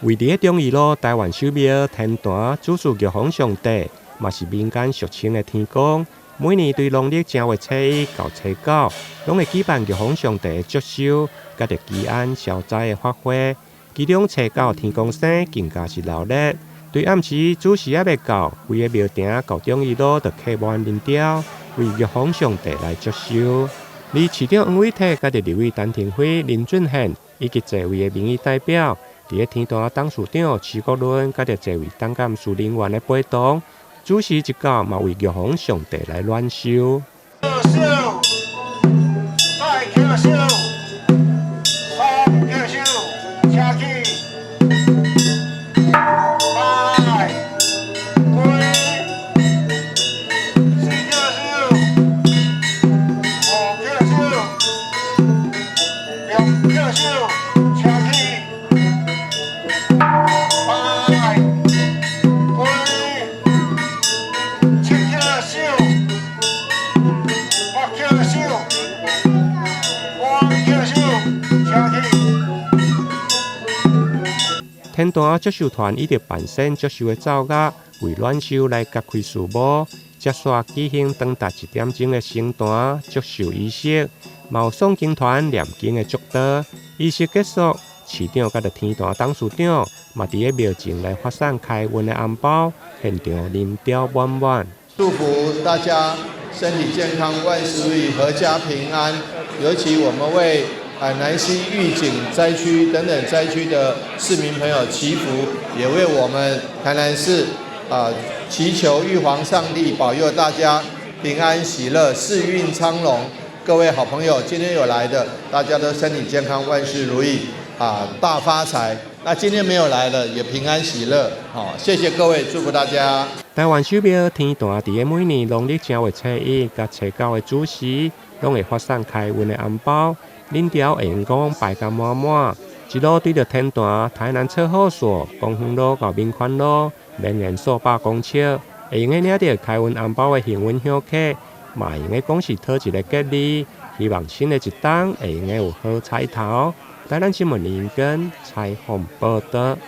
位佇咧忠義路台灣守廟天壇主祀玉皇上帝，嘛是民間俗稱的天公。每年對農曆正月初一到初九，攏會舉辦玉皇上帝的祝壽，佮著祈安消災的法會。其中初九天公生更加是鬧熱。對暗時主時猶未到，規个廟埕到忠義路就客滿人潮，為玉皇上帝來祝壽。而市長黃偉哲佮著立委陳亭妃、林俊憲以及濟位的民意代表，佇咧天壇董事長徐國倫佮著濟位董監事人員的陪同，主時一到嘛為玉皇上帝來暖壽。再叩首，三叩首，請起，拜，跪，四叩首，五叩首，六叩首，請起，拜，跪，七叩首，八叩首，九叩首，請起。天壇祝壽團以及扮仙祝壽的奏樂，為暖壽來揭開序幕，接續舉行長達一點鐘的升壇祝壽儀式，嘛有誦經團念經的祝禱。儀式結束，市長佮著天壇董事長嘛佇咧廟前來發送開運的紅包，現場人潮滿滿。祝福大家身體健康，萬事如意，闔家平安。尤其我們為南溪玉井災區等等災區的市民朋友祈福，也為我們台南市祈求玉皇上帝保佑大家平安喜樂，四運昌隆。各位好朋友，今天有來的，大家都身體健康，萬事如意，大發財。那今天沒有來的，也平安喜樂。好，謝謝各位，祝福大家。台灣守廟天壇佇咧每年農曆正月初一佮初九的主時，攏會發送開運的紅包，人潮會用講排甲滿滿。一路對著天壇、台南測候所、公園路到民權路，綿延數百公尺，會用得領著開運紅包的幸運香客，嘛會用得講是討一个吉利，希望新的一冬會用得有好彩頭。台南新聞林根採訪報導。